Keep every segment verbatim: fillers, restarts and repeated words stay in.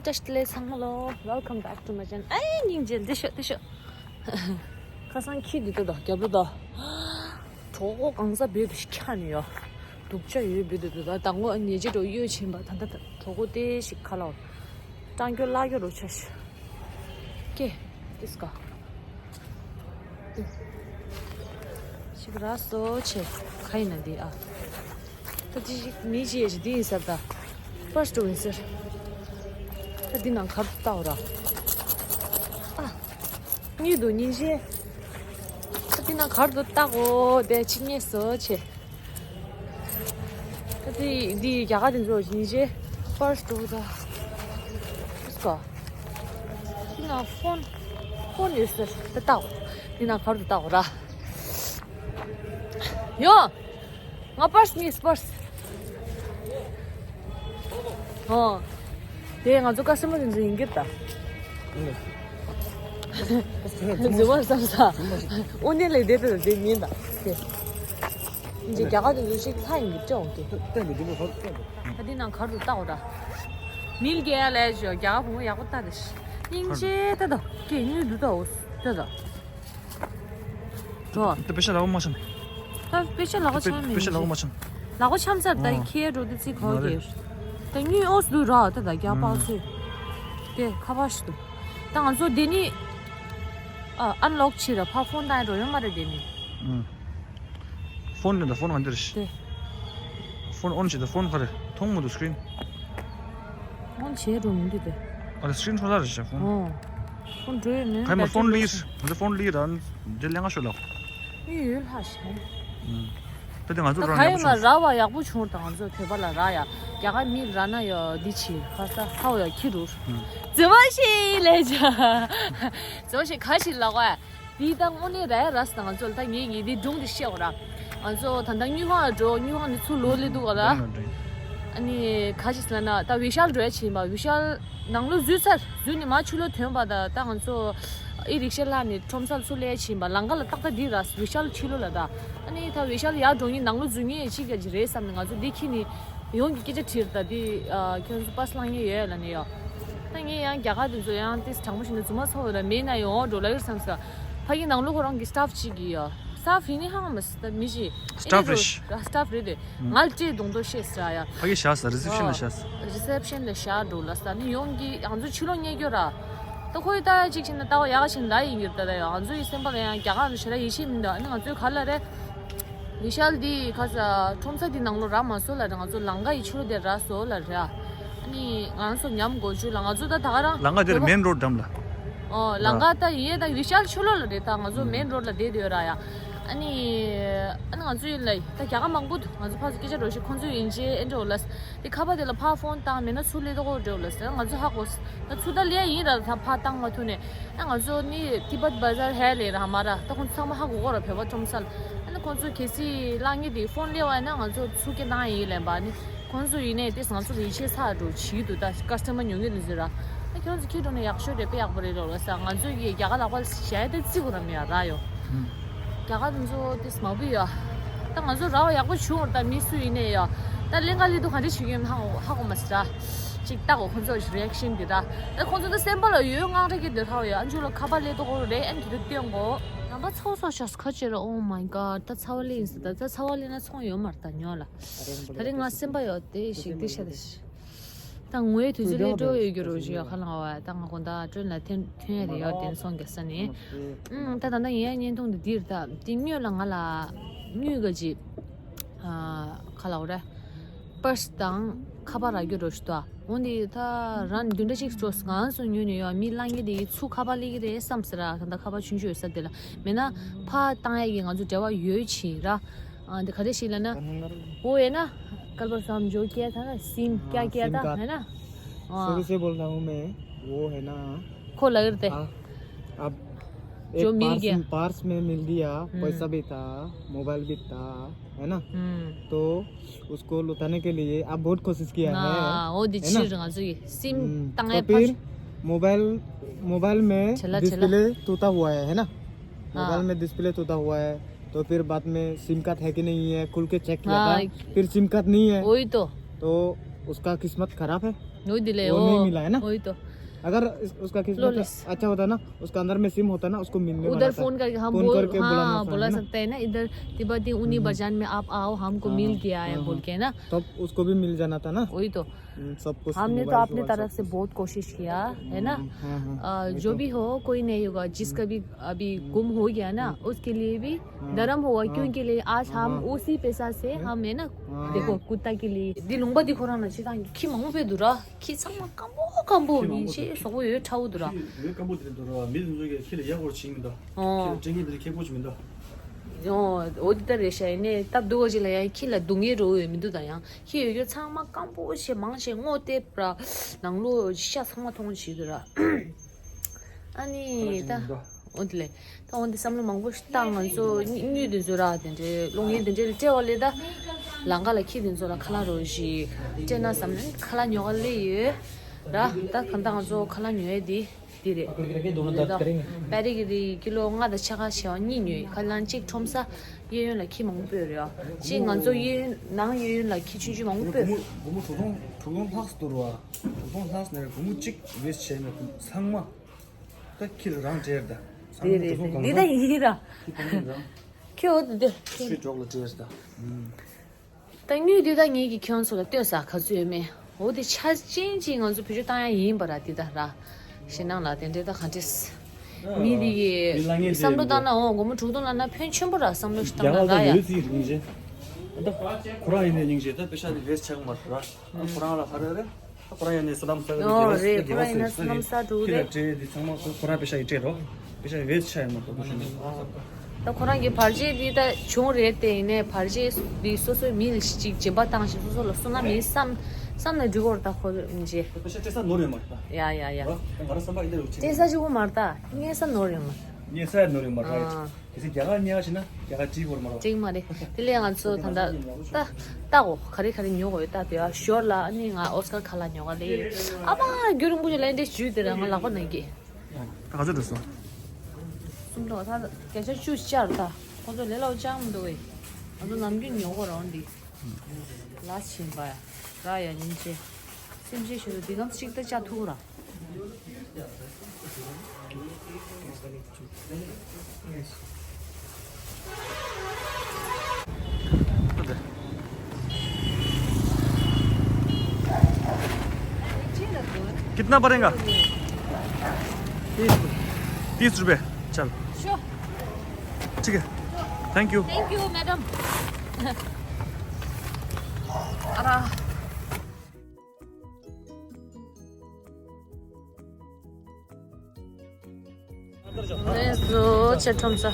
བཀྲ་ཤིས་བདེ་ལེགས་ཚང་མ་ལོ། Welcome back to my channel. ཨེ་སྙིང་རྗེ་འདི་ཤོད་འདི་ཤོད། ཁ་སང་ཁྱི་འདི་ལྟ་དང་རྒྱབ་ལོ་དང་། གྲོད་ཁོག་གང་ས་བེད་དུ་ཁྱག་ནས་ཡོད། སྡུག་ཅག་ཡོད་བེད་དུ་འདུག་ད་དང་པོ་ཉལ་ཆས་འགྲོ་གཡོལ་ཕྱིན་པ་ད་ད་ད་གྲོད་ཁོག་ཏེ་ཞིག་ཁ་ལ་བ། སྐྲང་སྐྱོ་ལག་སྐྱོ་རོ་ཆ་ཤི། ཀེ། ཏིས་ཀ། ཏི། ཞིག་ར་སོ་ཆེ། ག་ཡིན་ན་འདི་ཨ། ད་ཅི་ཞིག་མི་ཅི་ཡེ་ཞིག་འདི་ཡིན་ཟེར་ད། ཕར་སི་ཊི་ཡིན་ཟེར། ད་འདི་ནང་གར་དུ་བལྟའོ་ར། ཨ། གཉིད་དུ་གཉིད་ཤེས། ད་འདི་ནང་གར་དུ་བལྟའོ་དེ་ཅི་ཉེས་སོ་ཆེ། ད་དེ་འདི་རྒྱ་གར་དེ་ཚོ་ཡིན་ཞེས་ཕར་སི་ཊི་ད། ཨིས་ཀ། དེ་ན་ཕོན། ཕོན་ཡོད་ཟེར་ད་ལྟ། དེ་ན་གར་དུ་བལྟ་འོ་ར། ཡོ། ང་པར་སི་ནི་པར་སི། ཨོ། དེ་ང་ཚོ་ཀ་སི་ཊ་མར་དེ་ཚོ་ཡིན་གྱི་ད། འཛུལ་བ་བསམ་ས། དངོས་གནས་ལས་བསྡད་དེ་དེ་མིན་ད། དེ། འདི་རྒྱ་གར་དེ་ཚོ་ཞིག་ལྷ་ཡིན་གྱི་ཅོག་གི། ད་འདི་ནང་གར་དུ་བལྟ་འོ་ད། མིལ་གྱི་ཡ་ལས་ཞོ་རྒྱ་གར་བུ་མོ་ཡག་པོ་ལྟ་དེ་ཤི། སྙིང་རྗེ་ལྟ་དོ། སྐད་སྙན་དུ་ལྟ་འོ། ལྟ་དོ། འགྲོ། ད་པེ་ཤ་ལག་པ་མ་ཆམ། ད་པེ་ཤ་ལག་པ་ཆམ་མིན། པེ་ཤ་ལག་པ་མ་ཆམ། ལག་པ་ཆམ་ཚར་ད་ཨོ། ཁྱེད་འགྲོ་དེ་ཚིག་གོ་མ་རེད། གེར། ད་སྙུན་འོ་སུ་ར་ད་ད་རྒྱ་པག་ཚོས། དེ་ཁ་པར་ཞིག་འདུག་ད་ང་ཚོ་དེ་ནི། ཨ་ཨན་ལོག་བྱེད་ར་ཕ་ཕོན་བཏང་འགྲོ་ཡོད་མ་རེད་དེ་ནི། ཕོན་ནི་ད་ཕོན་ག་འདིར་ཤི། དེ། ཕོན་ཨོན་བྱེད་ད་ཕོན་ག་རེ་མཐོང་མི་འདུག་སི་ཀི་རིན། ཨོན་བྱས་འགྲོ་མི་འདུག་དེ། ཨ་རེ་སི་ཀི་རིན་ཧྲོ་ལ་རེ་ཤ་ཕོན། ཨོ། ཕོན་འགྲོ་ཡོད་མེད་ཁ་ཡིན་པ་ཕོན་ལི་ཡིར་ང་ཚོ་ཕོན་ལི་ཡིར་ར་འདི་ལེང་ང་ཤོ་ལ། ཡོད་ཡོད་ལྷ་ཤ། ད་དེ་ང་ཚོ་ད་རང་ག་ཡིན་ཡག་པོ་མ་བྱུང་། ར་བ་ཡག་པོ་བྱུང་ད་ང་ཚོ་བོད་པ་ལ་ར་ཡ། རྒྱ་གར་མི་ར་ན་ཡ་འདི་ཆེ་ཁ་ས་ཧའོ་ཡ་ཁྱི་རུ། ཛི་བ་ཤི་ལེ་ཇ། ཛི་བ་ཤི་ག་ཤི་ལ་ག་ཡ། དེའི་ད་དངོས་གནས་ར་ཡ་ར་ས་ང་ཚོ་ལ་ད་ངེད་ཀྱིས་དེ་སྒྲུང་དེ་བཤད་འོ་ར། ང་ཚོ་ད་ལྟ་དངུལ་ཁང་ལ་འགྲོ། དངུལ་ཁང་ནས་ཚུར་ལོག་སླེབས་འདུག་ག་ར། ཨ་ནི་ག་ཅི་ཟེར་ན་ད་བི་ཤལ་འགྲོ་ཡ་ཕྱིན་པ། བི་ཤལ་ནང་ལོགས་འཛུལ་ཚར། འཛུལ་ནས་མར་ཕྱི་ལོགས་ཐོན་པ་ད་ད་ང་ཚོ་ཨི་རིག་ཤ་ལ་ནས་ཁྲོམ་སར་ཚུར་སླེབས་ཕྱིན་པ། ལམ་ཁ་ལ་ཏག་ཏག་འདི་ར་བི་ཤལ་ཕྱི་ལོགས་ལ་ད། ཨ་ནི་ད་བི་ཤལ་ཡར་འགྲོ་མཁན་ནང་ལོགས་འཛུལ་མཁན་ཡ་གཅིག་ཀྱང་རེད་བསམ་ནས་ང་ཚོ་འདི་ཁྱེར་ནས་ཡོང་གི་སྐད་ཆ་དྲིས་ད། འདི་ཁྱོད་ཚོ་པར་སི་བླངས་མཁན་ཡོད་ལབ་ནས་ཡོ། ད་ངས་ཡང་རྒྱ་གར་དེ་ཚོ་ཡང་ཏིས་དྲང་པོ་ཞིག་ནས་རྫུན་མ་ཚོ་ཡོད་ལ་མེད་ན་ཡོང་འགྲོ་ལ་ཡོད་བསམ་ས། ཕ་གི་ནང་ལོགས་ཁོ་རང་གི་སི་ཊཕ་ཅིག་གི་ཡོ། སི་ཊཕ་ཡིན་ནི་ཧང་མ་སི་ད་མི་ཞིག་སི་ཊཕ་རེད་ཤི། སི་ཊཕ་རེད་དེ། ང་ལ་སྤྲད་དོང་དོ་ཤེས་ས་ཡ། ཕ་གི་བཞག་ས་རི་སེབ་ཤན་ལ་བཞག་ས། རི་སེབ་ཤན་ལ་བཞག་འགྲོ་ལ་ས་ནི་ཡོང་གི་ང་ཚོ་ཕྱི་ལོགས་ཉལ་རྒྱུ་ར། ད་ཁོ་ཡི་ལྟ་ཡ་ཅིག་བྱས་ན་ལྟ་བ་ཡག་ཞིག་ལ་ཡིན་གྱུར་ད་ད་ཡོ། ང་ཚོ་ཡི་སེམས་པ་ལ་ཡང་རྒྱ་གར་ལ་ཞེ་དྲག་ཡིད་ཆེས་མི་འདུག་ཨ་ནི་ང་ཚོའི་ག་ལ་རེད། བི་ཤལ་འདི་ཁ་ས་ཁྲོམ་ས་འདི་ནང་ལོགས་རག་མ་སོང་ལབ་རེད། ང་ཚོ་ལམ་ཁ་ཡི་ཕྱི་ལོགས་དེ་རག་སོང་ལབ་རེད། ཨ་ནི་ང་ཚོ་ཉམས་དགོས་བཅུག་ལ་ང་ཚོ་ད་ད་ག་རང་། ལམ་ཁ་དེ་རེད་མེན་རོ་ཌི་འགྲམ་ལ། ཨོ་ལམ་ཁ་ད་ཡིན་ད་བི་ཤལ་ཕྱི་ལོགས་ལ་རེད། ད་ང་ཚོ་མེན་རོ་ཌི་ལ་བསྡད་བསྡད་ཡོད་ར་ཡ། ཨ་ནི་ཨ་ནི་ང་ཚོ་ཡིན་ལ་ད་རྒྱ་གར་མང་པོ་འདུག་ང་ཚོ་ཕར་ཚུར་སྐད་ཆ་འགྲོ་ཞིག་ཁོང་ཚོ་ཡིན་ཅེ་ཨེ་འགྲོ་ལ། དེ་ཁ་པར་དེ་ལ་ཕར་ཕོན་བཏང་མེད་ན་ཚུར་སླེབས་དགོས་འགྲོ་ལ་ཟེར། ང་ཚོ་ཧ་གོ་ད་ཚུར་ད་ལས་ཡིན་ར་ད་ཕར་བཏང་མ་ཐུབ་ནས། ཨ་ང་ཚོ་ནི་ཏི་པད་བ་ཛར་ཧེ་ལས་ར་མ་ར་ད་ཁོང་ཚོ་ཚང་མ་ཧ་གོ་གོ་ར་བོད་པ་ཁྲོམ་ས་ལ། ཨ་ནི་ཁོང་ཚོ་གལ་སྲིད་བླངས་ངེས་དེ་ཕོན་སླེབས་པ་ཡིན་ན་ང་ཚོ་ཚུར་སྐད་བཏང་ཡིན་ལབ་པ་ནི་ཁོང་ཚོ་ཡིན་ནས་དེ་ང་ཚོ་རིན་ཆེན་ཚ་འགྲོ་བྱེད་འདུག་ད་ཀ་སི་ཊ་མར་ཉོ་གི་འདུག་ཟེར་ར། ཨ་ཁྱོད་ཚོ་ཁྱེད་འགྲོ་ན་ཡག་ཤོས་རེད་པས་ཡག་པོ་རེད་ལོ་ལ་ཟེར། ང་ཚོ་གི་རྒྱ་གར་ལག་པ་ཞལ་དེ་བརྩི་དགོས་ར་མི་ཡ་ར་ཡོ། རྒྱ་གར་དེ་ཚོ་དེ་མ་བུ་ཡ། ད་ང་ཚོ་ར་བ་ཡག་པོ་བྱུང་བ་ད་མི་སུ་ཡིན་ནས་ཡ། ད་ལེན་ག་ལི་དུ་ག་འདྲ་བྱེད་ཀྱི་ཡོད་ཧ་གོ་མ་སི་ར། ཅིག་ལྟ་གོ་ཁོང་ཚོ་རི་ཨེག་ཤན་དེ་ར། ད་ཁོང་ཚོ་ད་སེམས་པ་ལ་ཡོད་ངང་རེ་གི་འདོད་ཧ་བ་ཡ། ཨ་མཆོག་ལ་ཁ་པར་ལས་ཏོ་གོ་རེད་ཨན་དེ་དུ་སྟོན་གོ། ནམ་པ་ཚོ་སོ་ཤ་སི་ཁ་ཅེ་ར། Oh my god ད་ཚ་བ་ལེན་སི་ད་ད་ཚ་བ་ལེན་ན་ཚོང་ཡོད་མ་རེད་ད་ཉོ་ལ། ད་རེ་ང་སེམས་པ་ཡོད་དེ་ཞིག་དེ་ཤ་དེ་ཤ། ད་ངོས་དུས་ཚོད་ལས་འགྲོ་ཡོད་རྒྱུ་རོ་ཞིག་ཡ་ཁ་ལང་བ་ད་ང་དགོང་དག་ཊེན་ལ་ཐོན་ཐོན་ཡ་རེད་ཡོད་དེ་སོང་རྒྱ་ས་ནས། ཨུམ་ད་ད་ད་ཡིན་ཡ་བརྙན་ཐུང་འདི་འདིར་ད་དེ་སྔོན་ལ་ང་ལ་དངུལ་ག་ཅིག་ཁ་ལ་འོ་རེད། པར་སི་དང་ཁ་པར་རག་རྒྱུ་རོ་ཞིག་ད་འོ་འདི་ད་རང་བདུན་ཕྲག་གཅིག་སྤྲོ་ང་སོང་ཉོས་ནས་ཡོད་མི་ལང་ངེ་དེ་ཚུ་ཁ་པར་ལི་གི་རེད་བསམ་ཟེར་ར། ད་ད་ཁ་པར་ཆུང་ཆུང་ཡོད་ས་དེ་ལ་མེད་ན་ཕ་བཏང་ཡ་གི་ང་ཚོ་འབྲེལ་བ་ཡོད་ཕྱིན་ར། ཨ་འདི་ག་རེ་ཞིག་ལབ་ན། वो है ना, कल परसों हम जो किया था ना, सिम क्या किया था, है ना? हाँ। शुरू से बोल रहा हूँ मैं, वो है ना। खोला करते। हाँ, अब जो एक मिल पर्स, गया। पर्स में मिल गया, हम्म। पैसा भी था, मोबाइल भी था, है ना? हम्म। तो उसको लुटाने के लिए आप बहुत कोशिश किया है, हाँ, वो है ना? सिम हम्म, तो फिर मोबाइल, मोबाइल में डिस्प्ले टूटा हुआ है, है ना? हाँ। मोबाइल में डिस्प्ले टूटा हुआ है। तो फिर बाद में सिम कार्ड है कि नहीं है, खुल के चेक किया था। हाँ। फिर सिम कार्ड नहीं है। वही तो। तो उसका किस्मत खराब है। वही दिले, वो नहीं मिला है ना? वही तो। अगर इस, उसका किस्मत अच्छा होता ना, उसका अंदर में सिम होता ना, उसको मिलने वाला था। उधर फोन करके हम बोल, हाँ, बोला सकते हैं ना, इधर तिब्बती उन्हीं बाजार में आप आओ, हमको मिल गया है बोल के ना। तब उसको भी मिल जाना था ना। वही तो। सब कुछ हमने तो अपने तरफ से बहुत कोशिश किया है ना। जो भी हो, कोई नहीं होगा, जिसका भी अभी गुम हो गया ना, उसके लिए भी धर्म होगा। क्योंकि लिए आज हम उसी पैसा से हम है ना। देखो, कुत्ता के लिए। दी लुंबा दी खोरा ना चिता की मांगू पे दुरा। ཁྱི་ཚང་མ་སྐམ་པོ་སྐམ་པོ་ཡིན་ཞེས་སོག་པོ་ཡོད་ཁྲ་བོ་འདུག་ར། ཁྱི་སྐམ་པོ་དེ་འདུག་ར། མི་འདི་ཚོ་གིས་ཁྱི་ལ་ཡག་པོ་བྱེད་མི་འདུག་ཁྱི་ལ་སྤྲད་མཁན་དེ་ལ་ཁྱད་པར་ཅིག་མི་འདུག་ཨོ་འོ་འདི་ལྟར་རེད་ཤག་ཡིན་ནའི་སྟབས་སྡུག་པ་ཅིག་ལ་ཡང་ཁྱི་ལ་སྡུག་བསྔལ་རོ་ཡོད་མི་འདུག་ད་ཡང་ཁྱི་ཡོད་རྒྱུ་ཚང་མ་སྐམ་པོ་ཞེས་མང་ཞེས་སྔོ་སྟེ་པྲ་ནང་ལོགས་ཤ་ཚང་མ་མཐོང་བྱེད་འདུག་ར། ཨ་ནི་ད། འོ་དེ་ལས། ད་འོ་དེ་བསམ་བློ་མང་པོ་ཞིག་བཏང་ང་ཚོ་དངུལ་དེ་ཚོ་རག་དེ་འདྲའི་གློག་བརྙན་དེ་འདྲའི་སྤྲད་པ་ལས་ད། ལང་ཀ་ལ་ཁྱི་དེ་ཚོ་ལ་ཁ་ལག་རོ་ཞིག་སྤྲད་ན་བསམ་ནས་ཁ་ལག་ཉོ་ག་སླེབས་ཡོད་ར། ད་གང་ལྟར་ང་ཚོ་ཁ་ལག་ཉོ་ཡས་དེ་དེ་རེད། དཔེ་རིགས་དེ་ཀི་ལོ་ལྔ་དང་ཕྱེད་ཀ་ཞེ་བ་གཉིས་ཉོས་ཁ་ལག་གཅིག་ཁྲོམ་ས་གཡས་གཡོན་ལ་ཁྱི་མང་པོ་ཡོད་རེད་ཨ། གཅིག་ང་ཚོ་གཡས་གཡོན་ནང་གཡས་གཡོན་ལ་ཁྱི་ཆུང་ཆུང་མང་པོ་ཡོད། སྒོར་མོ་དྲུག་སྟོང་དྲུག་སྟོང་ལྷག་ཙམ་འདུག་ར། དྲུག་སྟོང་ལྷག་ཙམ་ནས་སྒོར་མོ་གཅིག་ཝེ་སི་ཊི་བྱས་ནས་ཚང་མ། ད་ཁྱི་ལ་རང་སྤྲད་ད། ཚང་མ་དེ་རེད་དེ་འདི་ད་ཡིན་ར། ཁྱི་ཕ་མེས་རང་ཁྱི་འོ་དེ་ཁྱི་གྲོགས་ལ་སྤྲད་ད། ད་དངུལ་འདི་ད་ངེད་ཀྱི་ཁྱོད་ཚོ་ལ་སྟོན་ས་ག་ཚོད་ཡོད་མེད་འོ་དེ་ཆ་ཅན་ཅིག་ང་ཚོ་བེད་སྤྱོད་བཏང་ཡ་ཡིན་པ་ར་འདི་ད་ར། ཞེ་ནང་ལ་དེ་འདྲའི་ད་ག་འདྲས། མི་འདི་གི་བསམ་བློ་བཏང་ན་འོ་སྒོར་མོ་དྲུག་སྟོང་ལ་ན་ཕོན་ཆེན་པོ་ར་བསམ་བློ་ཞིག་བཏང་ན་ར་ཡ། ཡོད་ཚིག་རིང་ཆེ། ད་ཁོ་རང་ཡིན་ནའི་སྙིང་རྗེ་ད་པེ་ཤ་དེ་ལས་ཆག་མ་ར། ཁོ་རང་ལ་ཧ་རེ་རེ། ཁོ་རང་ཡང་ནས་སི་ལམ་ས་གི་ཨོ་རེད། ཁོ་རང་ཡང་ནས་སི་ལམ་ས་འགྲོ་གི་རེད། ཁྱི་ལ་སྤྲད་དེ་ཚང་མ་ཁོ་རང་པེ་ཤ་ཡི་སྤྲད་རོགས། པེ་ཤ་ཡི་ཝེ་སི་ཊི་ཆ་ཡང་མ་གཏོགས་པེ་ཤ་མེད། ད་ཁོ་རང་གི་བར་ཆད་འདི་ད་བྱུང་རེད་དེ་ཡིན་ནའི་བར་ཆད་འདི་སོ་སོའི་མི་ལ་ཅིག་སྦྱིན་པ་བཏང་ཞིང་སོ་སོ་ལ་བསོད་ནམས་མེད་བསམ་བསམ་ནས་འགྲིག་གོ་ར། ད་ཁོ་མི་བྱེད། པེ་ཤ་སྤྲད་ས་ནོར་ཡོད་མ་རེད་ད། ཡ་ཡ་ཡ། ང་རང་བསམ་པ་ཡིན་ད་རེད། སྤྲད་ས་གཅིག་པོ་མ་རེད་ད། རྙེད་ས་ནོར་ཡོད་མ་རེད། རྙེད་ས་ནོར་ཡོད་མ་རེད། ཨ། གལ་སྲིད་རྒྱ་གར་ཉལ་བ་བྱས་ན་རྒྱ་གར་བྲིས་བོར་མ་རོ། འགྲིག་མ་རེད། དེ་ལས་ང་ཚོ་ད་ལྟ་ལྟ་ལྟ་གོ་ག་རེ་ག་རེ་ཉོ་དགོས་ཡོད་ལྟ་དེ་ཨ་ཞོར་ལ་ཨ་ནི་ང་ཨོ་སི་ཀར་ཁ་ལག་ཉོ་ག་ལེ་ཡོད། ཨ་མ་རྒྱུན་རིང་པོ་ཞིག་ལན་འདྲེ་ཞུས་དེ་ར་ང་ལག་པ་ན་གི། ད་ག་ཚོད་འགྲོ་སོང་། སུམ་ཐོག་ད་བརྒྱ་ཆ་བཅུ་བཅར་ད་ཁོ་ཚོ་ལས་སླ་པོ་ཅང་མི་འདུག་བས། ང་ཚོ་ནམ་རྒྱུན་ཉོ་གོ་རང་འདི། ལ་ཕྱིན་པ་ཡ། ར་ཡ་སྙིང་རྗེ། སེམས་ཅན་ཞིག་འདི་གམ་ཞིག་ད་བཅའ་ཐུབ་ར། कितना पड़ेगा? तीस रुपए। चल। Sure। ठीक है। Thank you। Thank you, madam। अरे। ལས་བཟོ་བྱེད་ཁྲོམ་ས།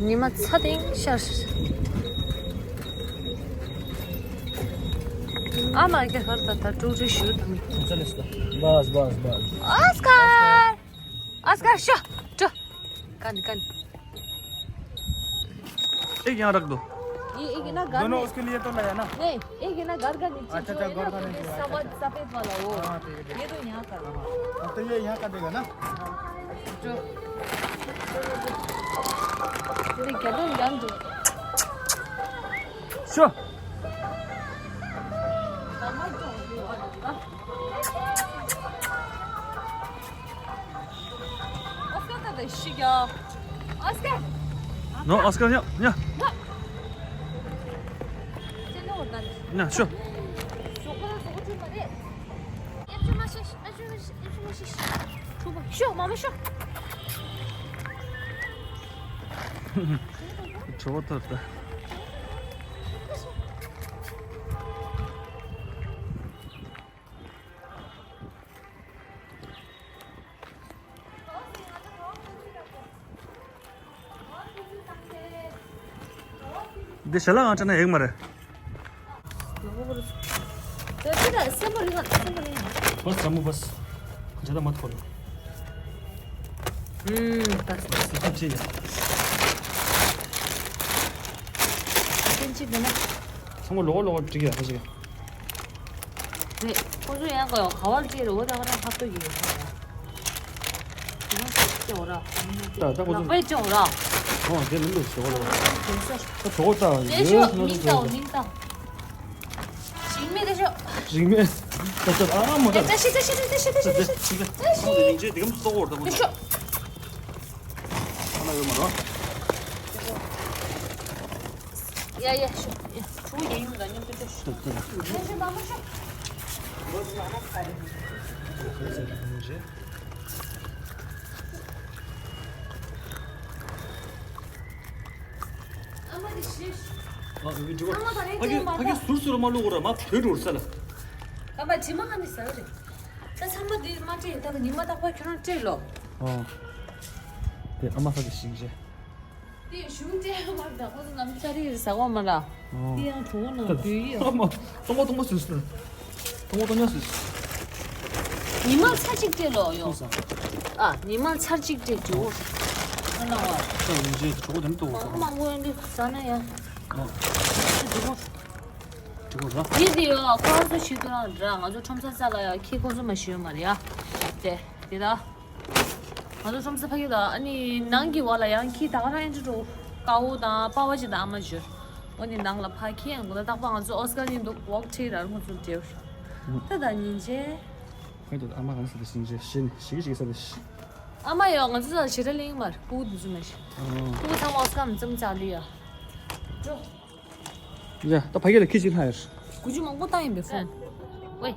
ཉི་མ་ཚ་ཐིང་ཤར། ཨ་མ་གེ་ཧར་ད་ད་ཀྲུག་ཀྲི་ཞུ་དང་། बस बस बस। ཨོ་སི་ཀར། ཨོ་སི་ཀར་ཤོ། ཀྲུ། ཀན་ཀན། एक यहाँ रख दो। ये एक ना घर दोनों में। उसके लिए तो लाया ना? नहीं, एक है ना घर का नीचे अच्छा, जो अच्छा, है ना, घर का नीचे, अच्छा, सफेद, अच्छा। सफेद वाला वो। हाँ, ठीक है, ठीक है। ये तो यहाँ का। हाँ, हाँ। अब तो ये यहाँ का देगा ना? जो। ये क्या तो यहाँ जो। शो। ཨོ་སི་ཀར་ད་ད་ཤི་ག་ཨོ་སི་ཀར། ནོ་ཨོ་སི་ཀར་ཉ་ཉ། ཉ། ཅེ་ནོ་ད་ད། ཉ་ཤོ། ཞོགས་པ་ལ་ཟོག་ཁྲུས་མ་རེད། ཨེ་ཅུ་མ་ཤི་ཨེ་ཅུ་མ་ཤི་ཨེ་ཅུ་མ་ཤི། ཁྲུས་པ་ཤོ་མ་མ་ཤོ། ཁྲོ་བོ་ཐོར་ད། འདི་ཞལ་ལག་ཨང་སྤྲད་ན་ཡག་མ་རེད། बस जम्मू बस। ज्यादा मत खोलो। हम्म, बस। बस, सब चाहिए। ཚང་མ་ལོག་ལོག་བྲིས་ཡ་ཁ་ཅིག་རེད། ཁོ་ཚོ་ཡང་ག་ག་བར་བརྗེ་རེད། འོ་ད་ག་རང་ཧབ་ཏོ་ཡིན། ད་ད་ཁོ་ཚོ་ལག་པས་ཅོག་ར། ཨོ་དེ་ལ་འདུག་ཟེར་བ་ལ། དེ་ཚོ་ད་གྲོགས་ད་དེ་ཡོད་ཤོ་ན་མིང་ད་འོ་མིང་ད། ཞིང་མི་དེ་ཤོ། རིང་མེད། ད་ལྟ་ཨ་མ་ད། ད་ཤི་ད་ཤི་ད་ཤི་ད་ཤི་ད་ཤི། ཁོང་དེ་ཉིན་རྗེས་དེ་གམ་སོག་བོར་ད་ཁོང་ད། ཤོ། ཨ་ན་ཡོད་མ་རོ། ཡ་ཡ་ཤོ། ཡ་ཁྱུ་ཡ་ཡུམ་ལ་མཉམ་དུ་ཤོ། ད་ད་ད། ཤོ་ཤོ་མ་མ་ཤོ། ཨ་མ་དེ་ཤི། ཨ་བི་ཌི་ཨོ། ཨ་མ་ད་རེད་ཕ་གི་ཕ་གི་ཟུར་ཟུར་མ་བླུག་ར་མ་བྲོས་འགྲོ་ས་ལ། ཁ་པ་དྲི་མ་ཨ་ནི་ཟ་རེད། ད་ཚང་མ་འདི་མ་སྤྲད་ད་ཉི་མ་རྟག་པར་ཁྱོད་རང་སྤྲད་ལོ། ཨོ། དེ་ཨ་མ་ས་དེ་ཤིང་རྗེ། དེ་ཞུ་སྤྲད་མ་ད་ཁོ་ཚོ་ནམ་ཅ་རི་ཟ་བ་མ་ར། ཨོ། དེ་ཡང་གྲོགས་ནང་བུད་ཡོད། ཨ་མ་སྟོང་པ་སྟོང་པ་ཟོས་སོང་། སྟོང་པ་སྟོང་ཉག་ཟོས་སོང་། ཉི་མ་ཚར་གཅིག་སྤྲད་ལོ་ཡོ། ཁོ་ས། ཨ་ཉི་མ་ཚར་གཅིག་སྤྲད་འགྲོ། ཨ་ན་བ། ད་ཡིན་རྗེས་གྲོགས་དེ་ནི་ལྟོ་བ་ཟ། མང་པོ་ཡོད་འདི་ཟ་ན་ཡ། ཨོ། འགྲོ། དྲི་གོ་ར། ཡིད་དེ་ཡོད་ཁོ་ཚོ་ཞིག་ཏུ་རང་འདྲ་ང་ཚོ་ཁྲོམ་ས་ས་ལ་ཡ་ཁྱི་ཁོ་ཚོ་མ་ཞུ་ཡོད་མ་རེད་ཡ། དེ་དེ་ད་ང་ཚོ་ཁྲོམ་ས་ཕ་གི་ད་ཨ་ནི་ནང་གི་བ་ལ་ཡང་ཁྱི་ད་ག་རང་ཨེ་འདྲ་འགྲོ་དཀར་པོ་དང་པ་བ་ཅི་ད་ཨ་མ་ཞུ། འོ་ནི་ནང་ལ་ཕ་ཁྱི་ཡང་དགོས་ད་རྟག་པ་ང་ཚོ་ཨོ་སྐར་ཡིན་འདུག་ཝོག་ཁྲིད་ར་ཁོ་ཚོ་འདྲེ། ད་ད་ཉིན་བྱེད། ཁོས་ད་ཨ་མ་གང་ས་དེ་ཤིང་རྗེ་ཤེས་ནི་ཤིག་ཤིག་ས་དེ་ཤི། ཨ་མ་ཡོད་ང་ཚོ་ད་ཞེ་དྲག་གླེང་མར་སྤུ་གུ་འདི་ཚོ་མ་ཤི། སྤུ་གུ་ཚང་མ་ཨོ་སྐར་མི་ཙམ་ཙག་ལི་ཡ། འགྲོ། ཡ། ད་ཕ་གི་ལ་ཁྱི་གཅིག་ལྷག་ཡོད། དགུ་བཅུ་མང་པོ་བཏང་ཡིན་པས་ཧྥོན། ཝེ།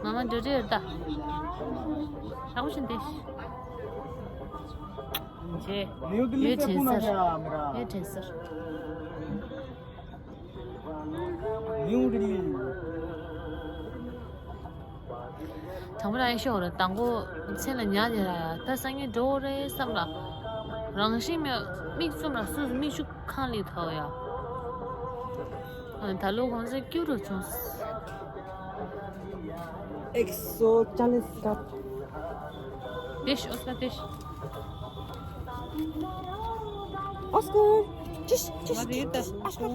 མ་མ་འགྲོ་འགྲོ་ཡོད་ད། ཧྲག་པོ་ཞིག་འདི། ཇེ། ཡོད་དྲན་སར། ཡོད་དྲན་སར། ནིའུ་ལྡི་ལི། དང་པོ་རང་ཤོག་ར་དང་པོ་མཚན་ལ་ཉག་དེ་ར་ཡ་ད་སང་ཉིན་འགྲོ་རེད་བསམ་ལ། རང་བཞིན་མེད་མིག་བཙུམ་ལ་སུ་མིག་ཆུ་ཁང་ལི་ཐོག་ཡ། ཨ་ད་ལོ་གོང་ས་སྐྱུ་རུ་བྱུང་། एक सौ चालीस का। देश उसका देश। ऑस्कर। चिश, चिश, चिश, चिश, ऑस्कर।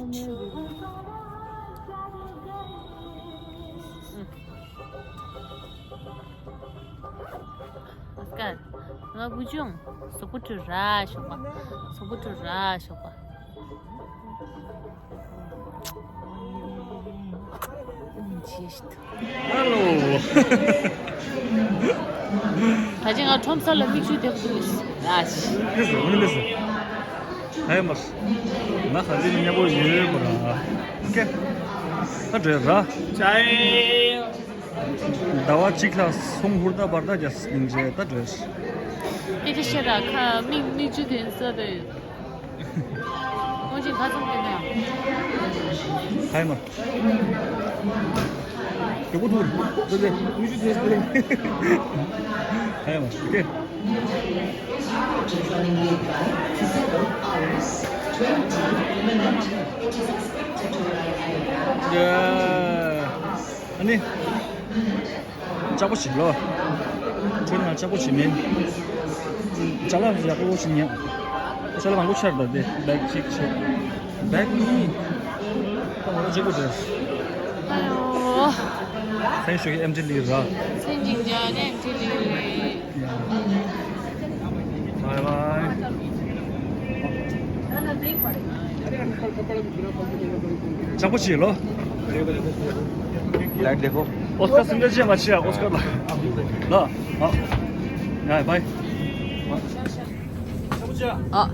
ཨོ་སྐར། ང་བུ་ཆུང་། གཟུགས་པོ་བཀྲུ་ར་ཞོགས་པ། གཟུགས་པོ་བཀྲུ་ར་ཞོགས་པ། ཧ་ལོ། ད་ཅི་ང་ཁྲོམ་ས་ལ་མིག་ཆུ་དེ་བུ་ལུས་ར་ཞིག་ལུས་སོ་ལུས་སོ། ཧའི་མར། ང་ཁ་ལི་ནི་མཉམ་པོ་ཡོད་པ་ར། ཀེ། ད་འདྲེ་ར། ཅའི། ཟླ་བ་གཅིག་ལྷག་སོང་ཧུར་ད་བར་ད་རྒྱ་སྙིང་རྗེ་ད་བྲོས། སྐད་ཆ་བཤད་ར་ཁ་མིག་མིག་ཆུ་དེ་ས་དེ། ཁོང་ཅིག་ཁ་ཚང་དེ་ནས། ཧའི་མ། དེ་གོ་ཐུར་དེ་དེ་མིག་ཆུ་དེ་ས་དེ། ཧའི་མ་ཨོ་ཀེ། ཡ། ཨ་ནི། ལྕགས་པོ་བྱེད་ལོ། ཁྱོད་ང་ལྕགས་པོ་བྱེད་མིན། ཅ་ལག་ཡག་པོ་བྱེད་ཉན། ཅ་ལག་མང་པོ་ཆར་ད་དེ་བེག་གཅིག་བྱེད། བེག་གཉིས། ད་ང་ལ་ལྕགས་པོ་བྱེད། ཨ་ཡོ། སེང་ཞོགས་ཀྱི་ཨེམ་ཆི་ལི་ར། སེང་ཅིག་རྒྱ་ནས་ཨེམ་ཆི་ལི་རེད། བའི་བའི། ལྕགས་པོ་བྱེད་ལོ། लाइट देखो। ཨོ་སྐར་སེམས་ཁྲལ་བྱེད་མ་བྱེད་ཨ་ཨོ་སྐར་ལ། ལ། ཨ། ཡ་བའི། ཨ།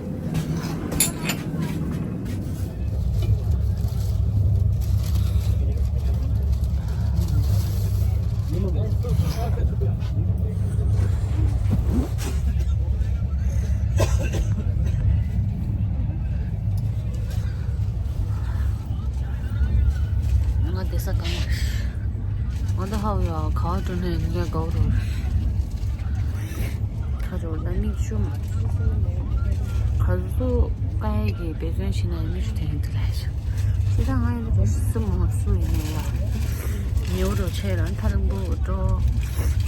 ང་བསྡད་ས་གང་། ང་ད་ཧ་ཡ་ག་བ་འགྲོ་ནས་ངས་དགའ་བོ་རུ། ཁ་རོ་ན་མིག་ཆུ། ག་ཚོད་ཀ་ཡ་གི་འབད་བརྩོན་བྱེད་ན་ཡང་མིག་ཆུ་དེ་ཡིན་དུ་ལས་ཆུ། དེ་དང་ང་ཡིན་དུ་སུ་མོ་སུ་ཡིན་ནས་ཡ། ཉེ་བོ་རོ་ཆེ་ར་ཐ་རིང་པོ་འགྲོ།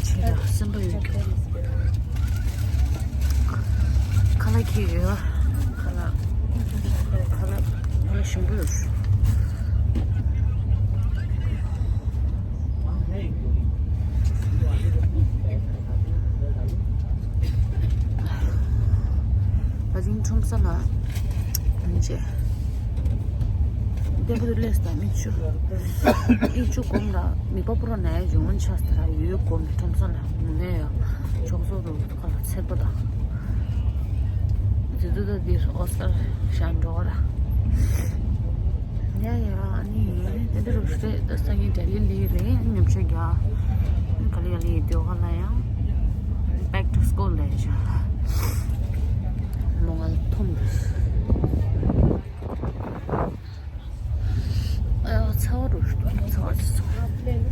ཆེ་ར་སེམས་པ་ཡོད་རྒྱུ། ཁ་ལག་ཁྱེར་ཡོད། ཁ་ལག་ཁ་ལག་ཁ་ལག་ཞིམ་པོ་ཡོད། ད་རིང་ཁྲོམ་ས་ལ་ཡིན་ཅེ། ལྟད་མོ་དེ་ལས་དང་མི་བཅུ། ཨི་བཅུ་གོམ་ལ་མི་པ་པུ་ར་ནས་ཡོང་ཆ་སྟེ་ར་ཡོད་གོམ་ཁྲོམ་ས་ལ་ངུ་ནས་ཡ་ཆོག་སོ་རུ་ཁ་ལ་ཚེར་པོ་དང་། དེ་དུས་ད་འདིར་ཨོ་སི་ཀར་ཤན་འགྲོ་ར། ཡ་ཡ་ཨ་ནི་དེ་འདྲ་རུ་ཤི་རེད། ད་སང་ཉིན་ལྡི་ལི་ལི་རེད། ཉམས་ཆོས་རྒྱག་ག་ལེ་ག་ལེ་ཡོད་དུས་ག་ལ་ཡང་back to school ལས་བྱ་མོ་ང་ལ་འཐོམ་རེད། ཨ་ཚ་བ་རུ་ཚ་བ་ཚ་བ།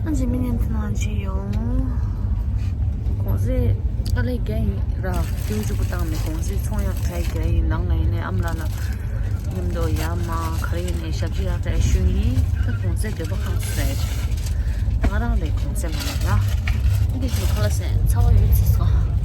ཨ་ཅེ་མི་ཉན་ཐུ་ནང་ཅི་ཡོང་། གོང་ཚེ་ཨ་ལེ་རྒྱ་ཡིན་ར་ཏིའུ་ཅུ་པུ་བཏང་ནས་གོང་ཚེ་ཚོང་ཡག་ཁྲའི་རྒྱ་ཡིན་ནང་ལ་ཡིན་ནས་ཨམ་ལ་ལ། མཉམ་དུ་ཡ་མ་ག་རེ་ནས་ཞབས་ཕྱི་ཡག་ཏུ་ཞུ་ཡིན། ད་གོང་ཚད་འདོད་པ་གང་ཟེར། ང་རང་ལས་གོང་ཚད་མ་ལ་ཡ། འདི་ཞུ་ཁ་ལ་སེ་ཚ་བ་ཡོད་ཚེ་སོ།